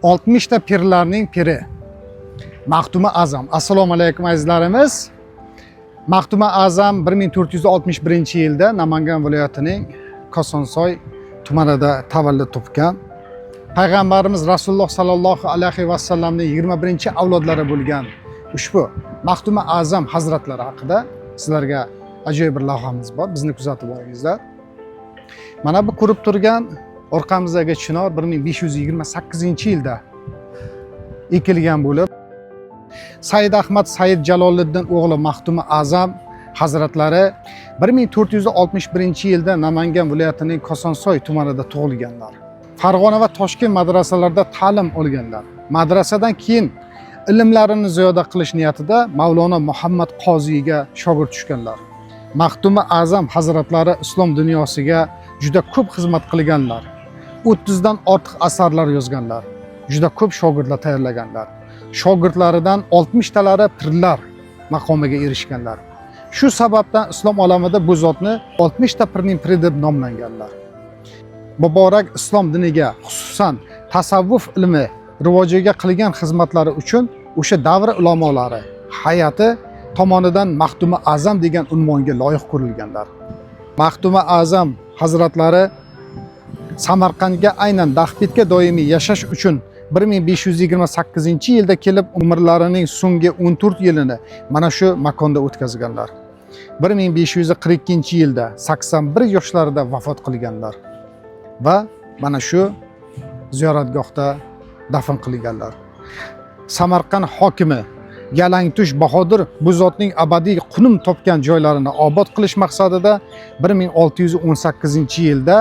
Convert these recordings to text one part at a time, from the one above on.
60 ta pirlarning piri Maxdumi A'zam. Assalomu alaykum azizlarimiz. Maxdumi A'zam 1461-yilda Namangan viloyatining Kosonsoy tumanida tavallud topgan. Payg'ambarimiz Rasululloh sallallohu alayhi vasallamning 21-avlodlari bo'lgan ushbu Maxdumi A'zam hazratlari haqida sizlarga ajoyib bir lavhamiz bor. Bizni kuzatib boringizlar. Mana bu ko'rib turgan orqamizdagi chinor 1528-yilda ekilgan bo'lib, Said Ahmad Said Jaloliddin o'g'li Maxdumi A'zam hazratlari 1461-yilda Namangan viloyatining Kosonsoy tumanida tug'ilganlar. Farg'ona va Toshkent madrasalarida ta'lim olganlar. Madrasadan keyin ilmlarini ziyoda qilish niyatida Mavlono Muhammad Qoziyga shogird tushganlar. Maxdumi A'zam hazratlari islom dunyosiga juda ko'p xizmat qilganlar. 30 dan ortiq asarlar yozganlar. Juda ko'p shogirdlar tayyorlaganlar. Shogirdlaridan 60 talari pirlar maqomiga erishganlar. Shu sababdan islom olamida bu zotni 60 ta pirning piri deb nomlanganlar. Muborak islom diniga, xususan tasavvuf ilmi rivojiga qilgan xizmatlari uchun o'sha davr ulamolari hay'ati tomonidan Maxdumi A'zam degan unvonga loyiq ko'rilganlar. Maxdumi A'zam hazratlari Samarqandga, aynan Daxbitga doimiy yashash uchun 1528-yilda kelib, umrlarining so'nggi 14 yilini mana shu makonda o'tkazganlar. 1542-yilda 81 yoshlarida vafot qilganlar va mana shu ziyoratgohda dafn qilinganlar. Samarqand hokimi Yalangtush Bahodir bu zotning abadiy qunum topgan joylarini obod qilish maqsadida 1618-yilda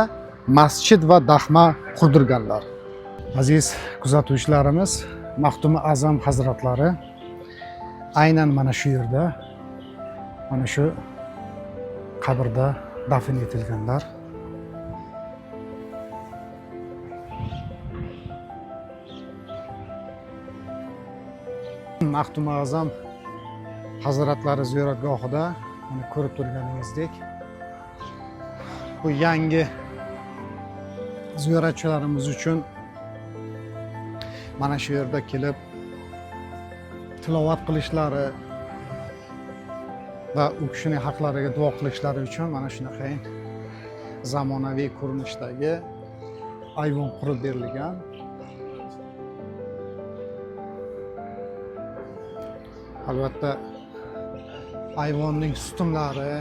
masjid va dahma qurdirganlar. Aziz kuzatuvchilarimiz, Maxdumi A'zam hazratlari aynan mana shu yerda, mana shu qabrda dafn etilganlar. Maxdumi A'zam hazratlari ziyoratgohida mana ko'rib turganingizdek bu yangi ziyoratchilarimiz uchun mana shu yerda kelib tilovat qilishlari va u kishining haqlariga duo qilishlari uchun mana shunaqa zamonaviy ko'rinishdagi ayvon qurib berilgan. Albatta, ayvonning ustunlari